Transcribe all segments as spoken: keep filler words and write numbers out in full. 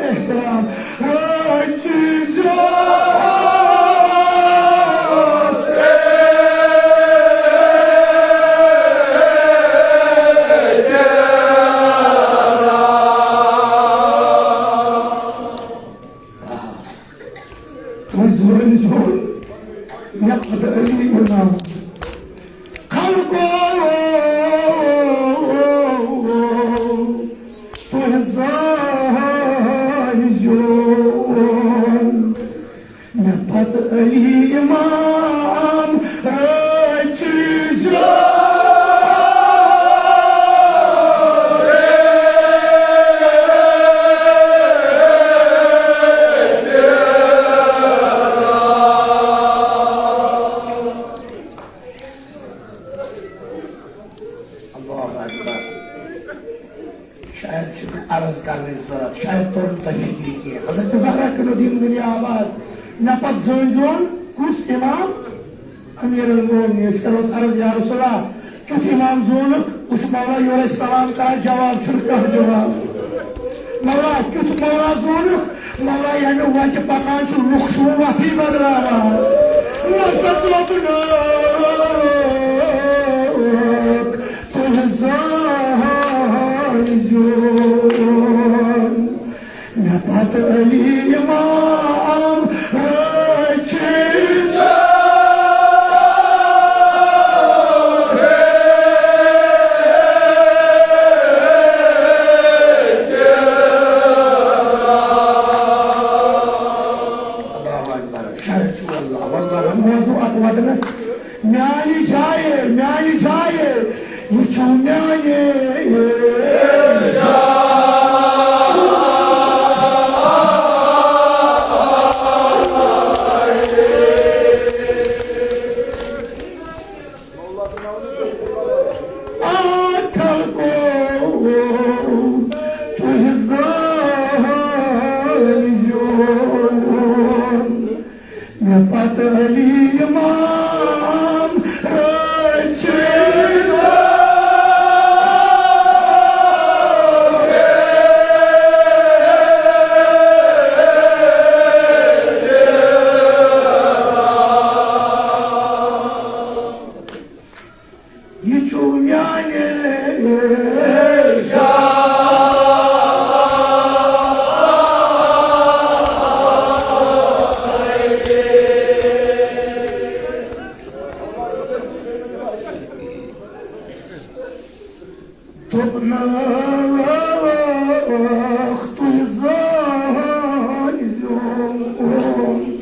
احترام رٔچھزیو۔ وۄنۍ زورٕ أنِس ہیوٚر، مےٚ پتہٕ علی اِمام۔ خلقو، تُہۍ زٲنۍ زیون، مےٚ پتہٕ علی اِمام رٔچھۍ زیون۔ اللہ اکبر۔ شاید چھِ مےٚ عرض کرنٕچ ضروٗرت، شاید توٚر نہٕ تۄہہِ فِکرِ کینٛہہ۔ حضرت زہرا کٔرِو دیٖن دُنیا آباد۔ مےٚ پتہٕ زٲنۍ زیون کُس اِمام؟ امیر المومنین۔ أسۍ کرو عرض، یا رسول اللہ، کیُتھ اِمام زونُکھ؟ وٕچھ مولا یورٕ ٲسۍ سلام کران، جواب چھُنہٕ کانٛہہ دِوان۔ مولا کیُتھ مولا زونُکھ؟ مولا ییٚمہِ وتہِ پکان چھُ، لُکھ چھُ وۄنۍ وتھٕے بدلاوان۔ نسا دوٚپنَکھ تُہۍ زٲنۍ زیون، مےٚ پتہٕ علی اِمام رٔچھۍ۔ اللہ اکبر، شاید چھُ اللہ، واللہ موضوع اتھ ودنس۔ میانہِ جایہِ، میانہِ جایہِ، یہِ چھُ میانہِ جایہِ۔ آ خلقو، تُہۍ زٲنۍ زیون، مےٚ پتہٕ علی اِمام رٔچھۍ۔ یہِ چھُ میانہِ جایہِ۔ دوٚپنَکھ تُہۍ زٲنۍ زیون،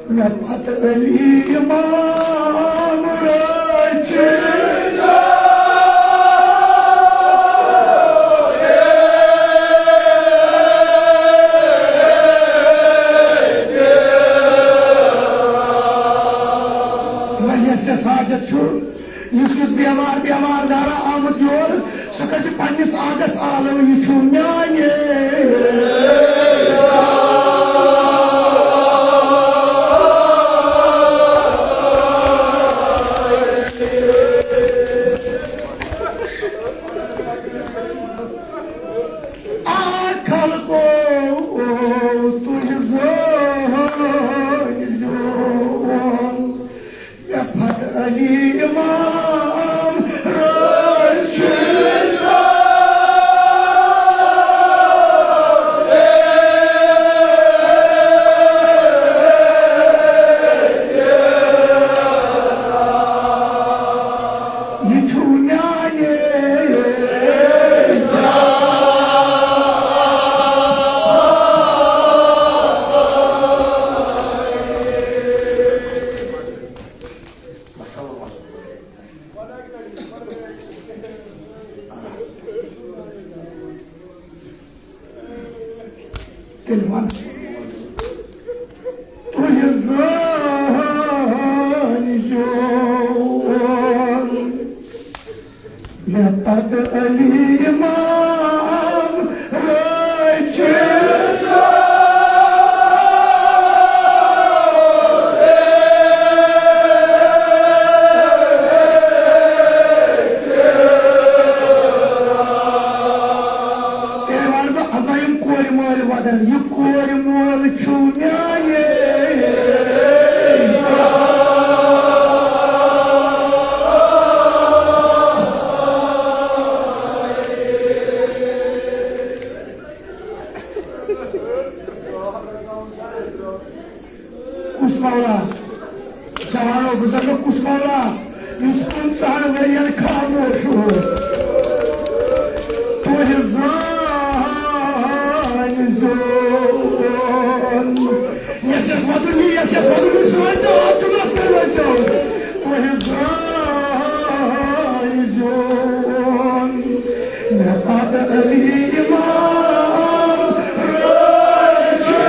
مےٚ پتہٕ علی اِمام رٔچھۍ۔ مجلس یس حاجت چھُ، یُس یُس بیمار، بیمار دارا آمُت یور، سُہ گژھِ پننِس آنگس آلو، یہِ چھُ میانہِ۔ آ خلقو، تُہۍ زٲنۍ زیون، مےٚ پتہٕ علی اِمام رٔچھۍ۔ یہِ چھُ میانہِ۔ تیٚلہِ وَن، تُہۍ زٲنۍ زیون، مےٚ پتہٕ علی اِمام رٔچھۍ۔ تیٚلہِ وَنہٕ بہٕ، اَما یِم کورِ مٲلۍ وَدَن۔ کُس مولا؟ جوانو، بہٕ زن نہٕ کُس مولا، یُس پٕنٛژٕہن ؤرین خاموش اوس۔ تُہۍ زٲنۍ زیون۔ یس یس ودُن یی، یس یس ودُن یی، سُہ ؤنۍزیو، اتھ جملس منٛز ؤنۍزیو۔ تُہۍ زٲنۍ زیون۔ مےٚ پتہٕ علی امام رٲچھِتھ۔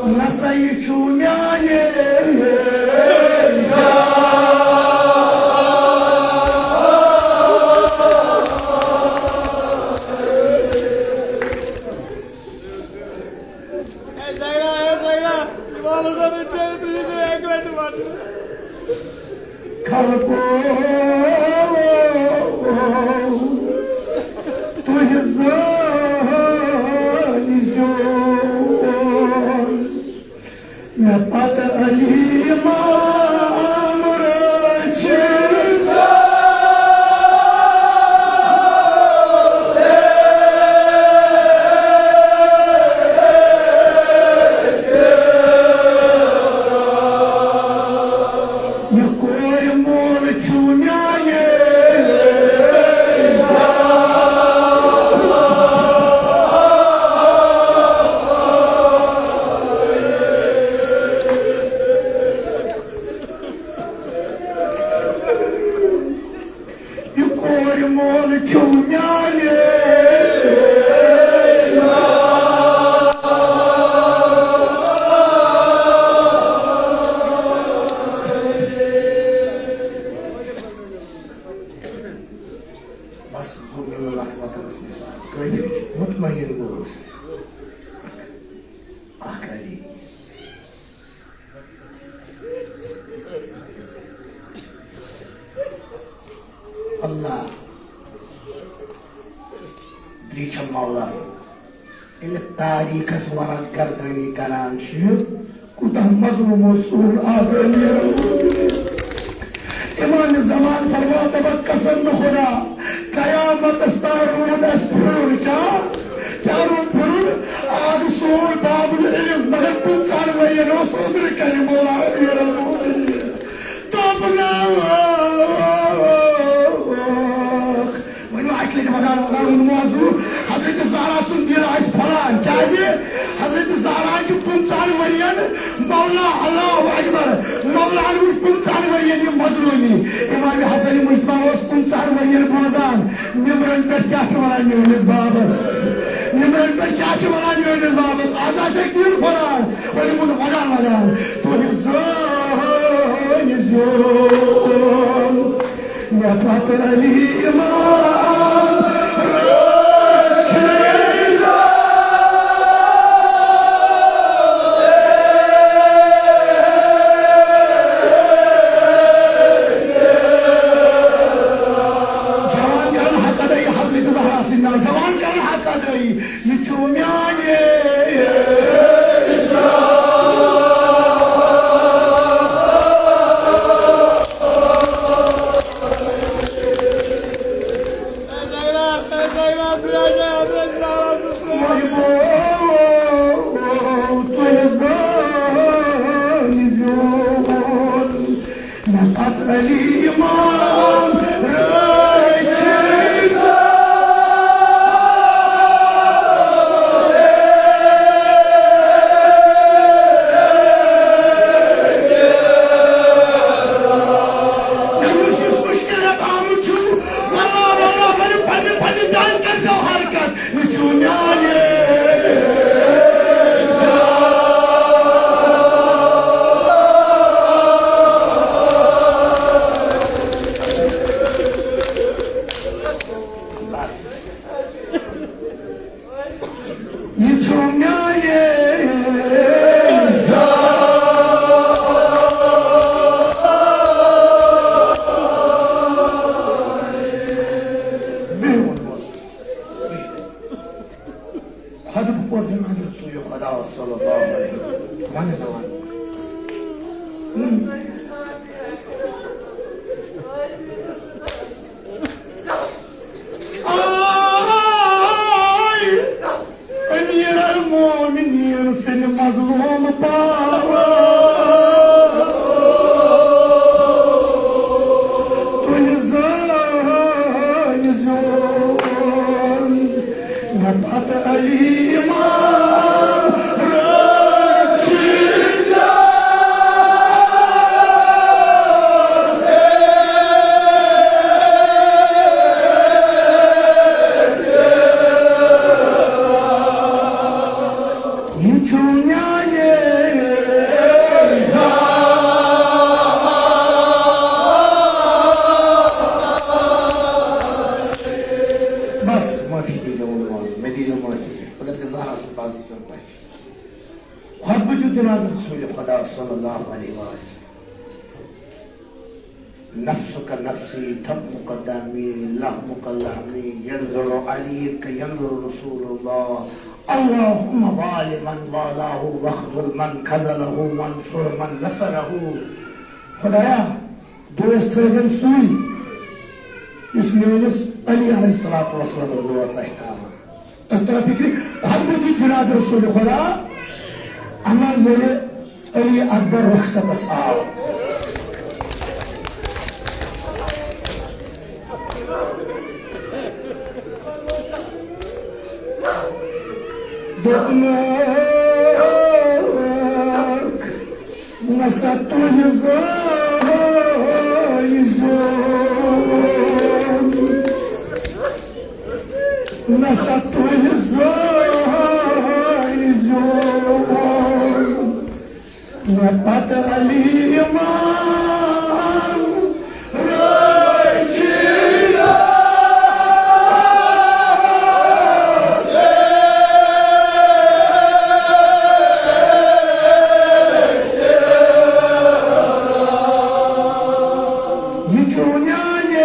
نسا یہِ چھُ میانہِ۔ اے زینہ، اے زینہ، امام حسن رٔٹِو، تُہۍ دِیِو اَکہِ لَٹہِ وَٹہٕ۔ خلقو، تُہۍ زٲنۍ زیو۔ مےٚ پتہٕ علی امام رٲچھِتھ۔ یہِ کورِ مول چھُ میانہِ۔ یہِ کورِ مول چھُ میانہِ۔ بس، زوٗ مےٚ وَتھ وَتَس نِش۔ کٲفی چھُ، مطمئن گوٚوُس۔ اکھ علی۔ اللہ۔ دریچھم مولا سٕنٛز۔ ییٚلہِ تاریخس ورق گردٲنی کران چھِ، کوٗتاہ مظلوم اوس سون آبرٲنی۔ امام زمان فرماو، دپان قسم بخدا، قیامتس تام روٗد اسہِ پھرُن۔ کیٛاہ؟ کیٛاہ روٗد پھرُن؟ آز سون باب العلم، مگر پٕنٛژٕہن ؤرین اوس أنٛدرٕ کنہِ مولا امیر المؤمنین۔ دوٚپنَکھ، وۄنۍ وۄنۍ اَکہِ لَٹہِ وَدان وَدان ووٚن موضوع، حضرت زہرا سُنٛد دِل آسہِ پھۄلان۔ کیٛازِ؟ حضرت زہرا چھِ پٕنٛژٕہَن ؤرِیَن مولا، اللہ اکبر، مولاہَن وٕچھ پٕنٛژٕہَن ؤرِیَن یہِ مظلوٗمی۔ امام حسن مجتبیٰ اوس پٕنٛژٕہَن ؤرِیَن بوزان، مِمبرَن پٮ۪ٹھ کیٛاہ چھِ وَنان میٛٲنِس بابَس، مِمبرَن پٮ۪ٹھ کیٛاہ چھِ وَنان میٛٲنِس بابَس۔ آز آسہِ دِل پھۄلان، وۄنۍ ووٚن وَدان وَدان، تُہۍ زٲنۍ زیو۔ مےٚ پتہٕ علی امام رشیدہ۔ جوان کرن حق ادائی حضرت زہرا سٕنٛدِ ناو، جوان کرن حق ادائی۔ یہِ چھُ میانہِ۔ نفت علی امام رشید۔ مےٚ یُس یُس مُشکِلات آمُت چھُ، واللہ، واللہ، ؤلِو پننہِ پننہِ جایہِ کٔرۍزیو حرکت۔ یہِ چھُ میانہِ۔ جناب رسول خدا صلی اللہ علیہ وآلہ وسلم۔ نفسك نفسي، دمك دمي، لحمك لحمي، ينظر عليك، ينظر رسول الله. اللهم وال من والاه، واخذل من خذله، وانصر من نصره. خدایا، دوست تھٲوزٮ۪ن سُے، یُس میٲنِس علی علیہ الصلوۃ والسلام دوست آسہِ تھاوان۔ تۄہہِ ترِ فِکرِ، خۄطبہٕ دیُت جناب رسول خدا، اما ییٚلہِ علی اکبر رخصتس آو۔ دوٚپنَکھ، نسا تُہۍ زٲلۍ زیوٗن، نسا تُہۍ زٲلۍ زیوٗن، مےٚ پتہٕ علی امام رٲچھِتھ۔ یہِ چھُ میٛانہِ۔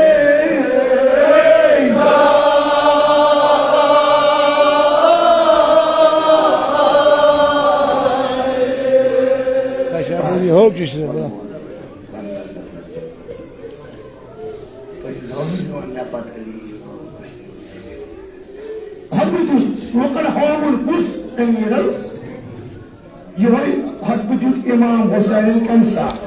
سۄ چھےٚ اَپٲری ہوکِش زبان۔ تُہۍ چھِو زانان، زانان مےٚ پتہٕ علی۔ خۄطبہٕ دیُت لُکن ہاوُن کُس امیٖرن۔ یِہوٚے خۄطبہٕ دیُت امام حسینن کمہِ ساتہٕ؟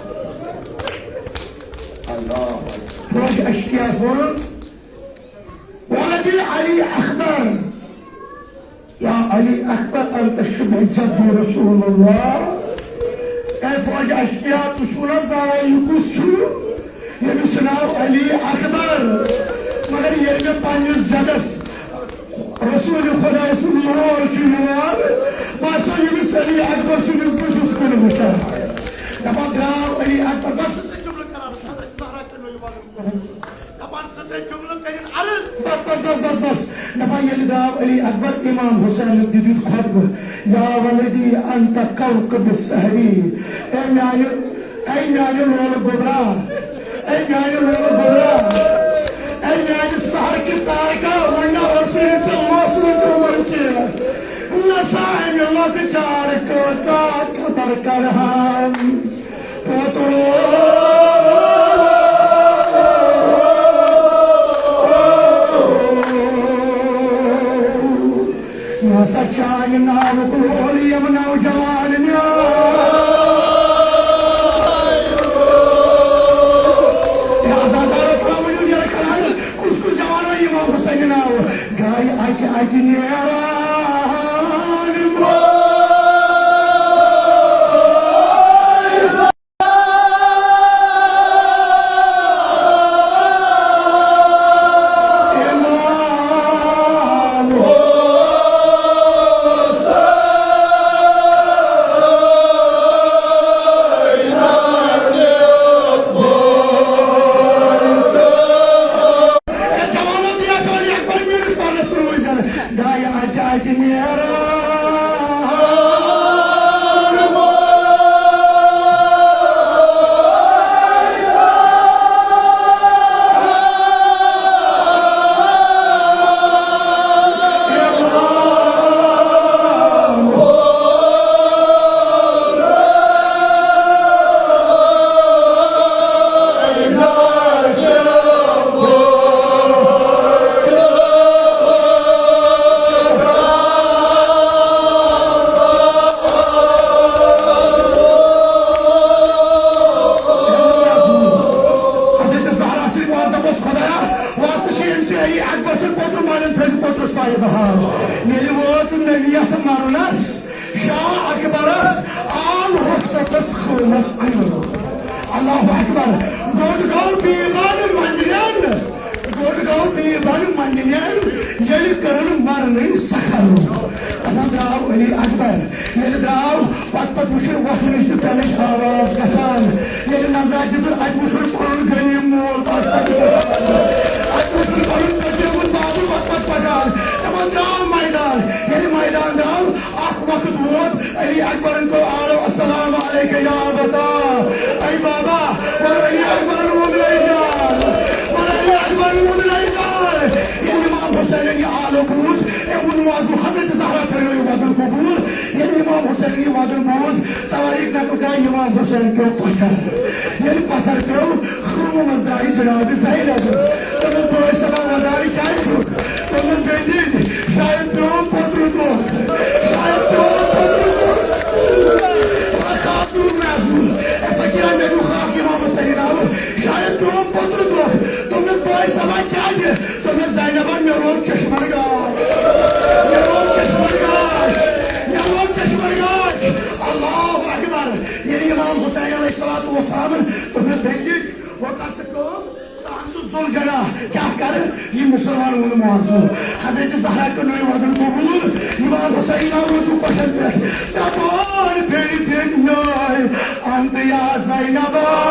اللہ اکبر۔ فوج اشکیاہس ووٚنُن، "ولدی علی اکبر، یا علی اکبر، انت شبہ جدی رسول اللہ۔" اے فوج اشکیا، تُہۍ چھِو نہ زانان یہِ کُس چھُ؟ ییٚمِس چھُ ناو علی اکبر۔ مگر ییٚلہِ مےٚ پننِس جدس رسول خداے سُنٛد لول چھُ یِوان، بہٕ ہسا ییٚمِس علی اکبر سٕنٛدِس بٕتھِس کُن وٕچھان۔ دپان درٛاو علی اکبر، بس۔ دپان زٕ ترٛےٚ جملہٕ کٔرِن عرض۔ بس، بس، بس، بس، بس۔ دپان ییٚلہِ درٛاو علی اکبر، امام حسینن تہِ دیُت خطبہٕ، یا ولدی انت کوکب السحری، اے میانہِ اے میانہِ لولہٕ گوٚبرا، اے میانہِ لولہٕ گوٚبرا، اے میانہِ سحر کہِ تارکا، وۄنۍ نہ ٲسٕے نہٕ ژےٚ، اوسُے نہٕ ژےٚ عمر کینٛہہ۔ نہ سا امہِ لۄکچارٕ کۭژاہ خبر کرہان۔ پوتُر۔ مےٚ ہسا چانہِ ناوُک لول یِم نوجوان میٲنۍ۔ یہِ عزادار ترٛاوُن یہِ کران، کُس کُس جوان وۄنۍ یِمام حسینہِ ناو؟ گایہِ اکہِ اکہِ نیران۔ حضرت زہرا سٕنٛدِ پاس دوٚپُس، "خۄدایا، واسطہٕ چھِ أمۍ سٕے علی اکبر سٕنٛدِ پوتُر مالٮ۪ن تھٲوزِ پوتُر صاحب حال۔" ییٚلہِ وٲژ نبیَتھ مرنس، شاہ اکبرس آو رخصتس خٲمس انُن۔ اللہ اکبر۔ گوٚٹ گوٚو بیگانہٕ منٛدرٮ۪ن، گوٚٹ گوٚو بیگانہٕ منٛدرٮ۪ن، ییٚلہِ کٔرٕن مرنٕنۍ سخر۔ دپان درٛاو علی اکبر۔ ییٚلہِ درٛاو، پتہٕ پتہٕ وُچھُن وۄتھنٕچ تہٕ پٮ۪نٕچ آواز گژھان۔ ییٚلہِ نظرا دِژٕن، اتہِ وُچھُن پنُن غریٖب مول پتہٕ پتہٕ پکان۔ اتہِ وُچھُن پنُن پتہٕ پتہٕ پکان۔ دپان درٛاو میدان۔ ییٚلہِ میدان درٛاو، اکھ وقت ووت، علی اکبرن کوٚر آلو امام حسین پیوٚو پتھر۔ ییٚلہِ پتھر پیوٚو، خوٗنہٕ منٛز درٛایہِ جناب زینب۔ تٔمِس بٲے سبا ودان کیٛازِ چھُکھ؟ تٔمِس بیٚنہِ دِتۍ، شاید پیوٚم پوٚترٕ دۄکھ، شاید پیوٚم پوٚترٕ دۄکھ۔ خاک دیُت مےٚ اَسُن۔ اے فقیرا، مےٚ دیُت خاک امام حسین آو، شاید پیوٚم پوٚترٕ دۄکھ۔ تٔمِس بٲے سبا کیٛازِ؟ تٔمِس زینبن، مےٚ روٚٹ چشمن گاش، مےٚ روٚٹ چشمن گاش، مےٚ روٚٹ چشمن گاش۔ اللہ اکبر۔ ییٚلہِ امام حسین علیہ الصلوۃ والسلامن تٔمِس بیٚنہِ دِتۍ، وۄنۍ کر ژٕ کٲم، ژٕ اَن ژٕ ذوالجناح، کیٛاہ کرٕ؟ یہِ مُسلمان ووٚن معاذ۔ حضرت زہرا کٔر نہٕ یہِ وعدن قبوٗل۔ امام حسین آو رُجوع پشن پٮ۪ٹھ۔ دپان بیٚیہِ دِن میٲنۍ انت یا زینبا۔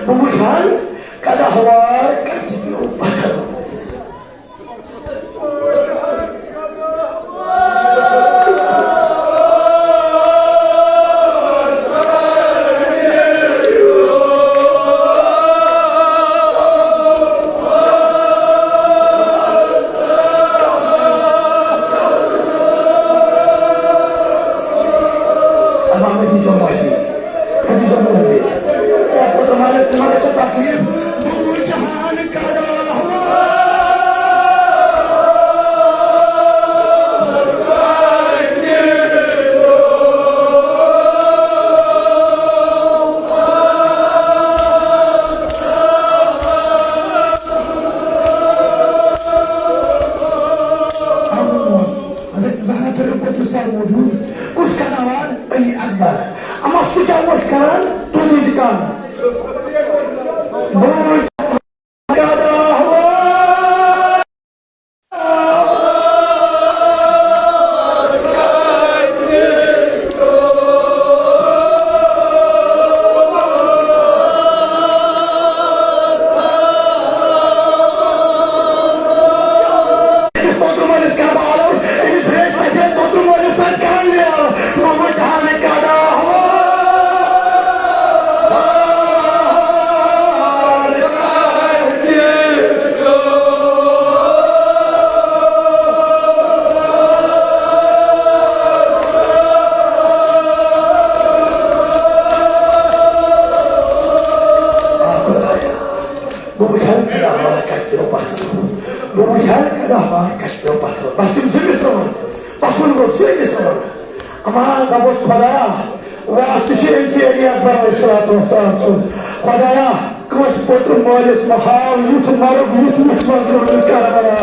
بہٕ وٕچھان قدح وار کتہِ پیوٚو پتھر۔ اما مےٚ دیٖزیو معٲفی، مےٚ دیٖزیو معٲفی۔ اے پُتر مالک، تِمن گژھِ تکلیٖف۔ بہٕ وٕچھِ ہا نہٕ قدح وار۔ حضرت زہرا چھےٚ نہٕ پوٚتُس سر موٗجوٗد۔ کُس قدح وار؟ علی اکبر۔ اما سُہ کیٛاہ اوس کران؟ تُہۍ تہِ چھِ کران۔ بہٕ وٕچھِ قدح وار۔ أمِس پوتُر مٲلِس کَرٕ بہٕ آلو، أمِس ریٚش سفید پوتُر مٲلِس سۭتۍ کَرَن لیل، بہٕ وٕچھِ ہا نہٕ قدح وار۔ بہٕ وٕچھِ ہا نہٕ قدح وار کَتہِ پیوٚو پَتھر۔ بہٕ وٕچھِ ہا نہٕ قدح وار کَتہِ پیوٚو پَتھر۔ بَس یِم زٕ مِصرٕ وَن۔ بَس ووٚنمو ژٕے مِصرٕ وَن۔ اَما دَپوس خۄدایا، واسطہٕ چھُ أمۍ سٕے علی اکبر علیہ الصلوۃ والسلام سُنٛد۔ خۄدایا، کٲنٛسہِ پوتُر مٲلِس مہ ہاو یُتھ مرگ، یُتھ وُچھ مظلوم کربلا۔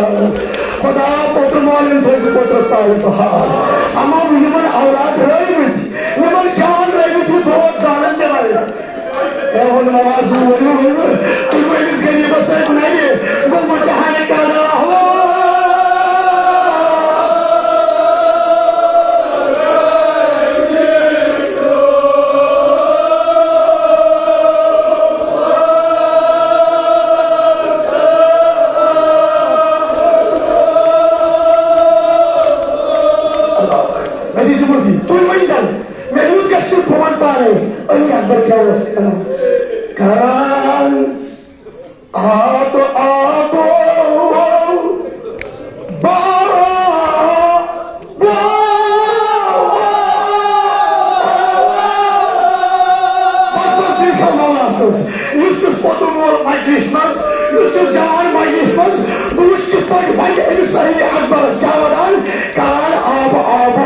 خۄدایا، پوتُر مٲلِن تھٲوزِ پوترس سایہِ بہار۔ اَما یِمن اولاد رٲومٕتۍ، یِمن جان رٲومٕتۍ، یہِ دود زانن تہِ رٲوِتھ۔ اے ؤلِو نماز، ؤلِو، ؤلِو، تُہۍ ؤلِو أمِس غریٖبس سۭتۍ نَرِ، گوٚو مُجہانہِ کَڑا ہوا۔ مےٚ دیٖزِ معٲفی، تُہۍ ؤنۍ زَن، مےٚ یُتھ گژھِ تُہۍ، بہٕ وَنہٕ پانَے، علی اکبر کیٛاہ اوس کران؟ کران، آب، آب، بارا، بارا۔ بس، بس، یہِ چھا مولاسَس؟ یُس یُس پوٚتُن وول مجلس منٛز، یُس یُس جوان مجلس منٛز، بہٕ وٕچھٕ کِتھ پٲٹھۍ وَنہِ أمِس علی اکبرس کیٛاہ وَنان، کران آب، آب،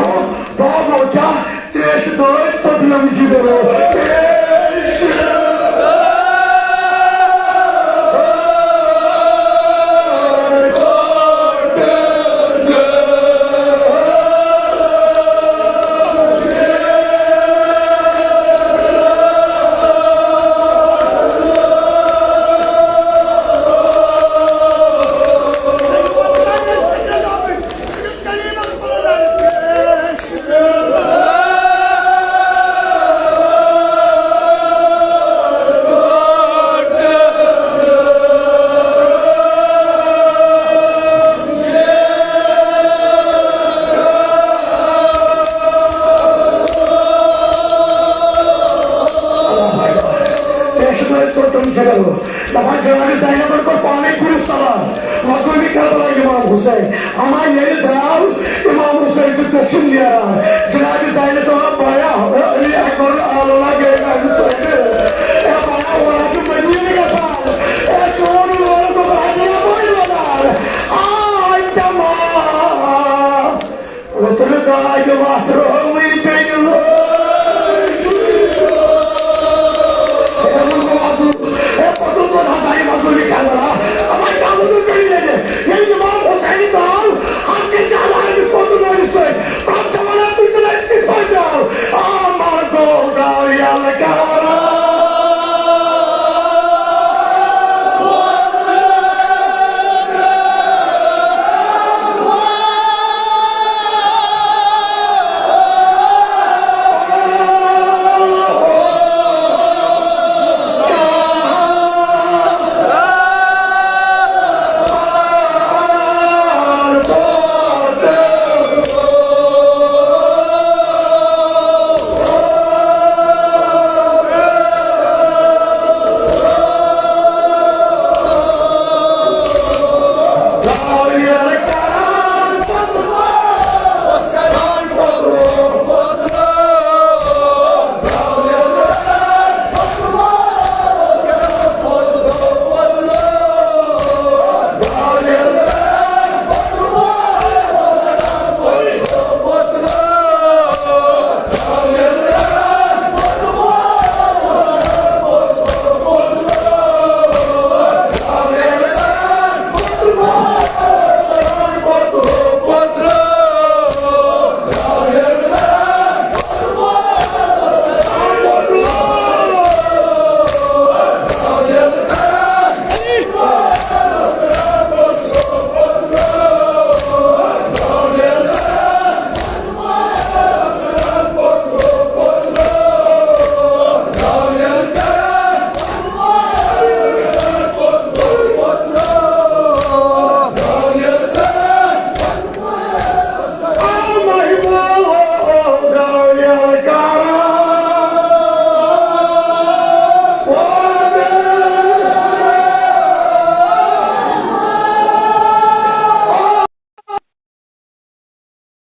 بابو کیٛاہ تریش دٲدۍ ژٔٹنم جگرو۔ تریش۔ دپان جناب زینبن کوٚر پانے گُرِس سوار، مظلومِ کربلا امام حسین۔ اما ییٚلہِ درٛاو امام حسین چھُ دٔچھُن نیران، جناب زینب دپان،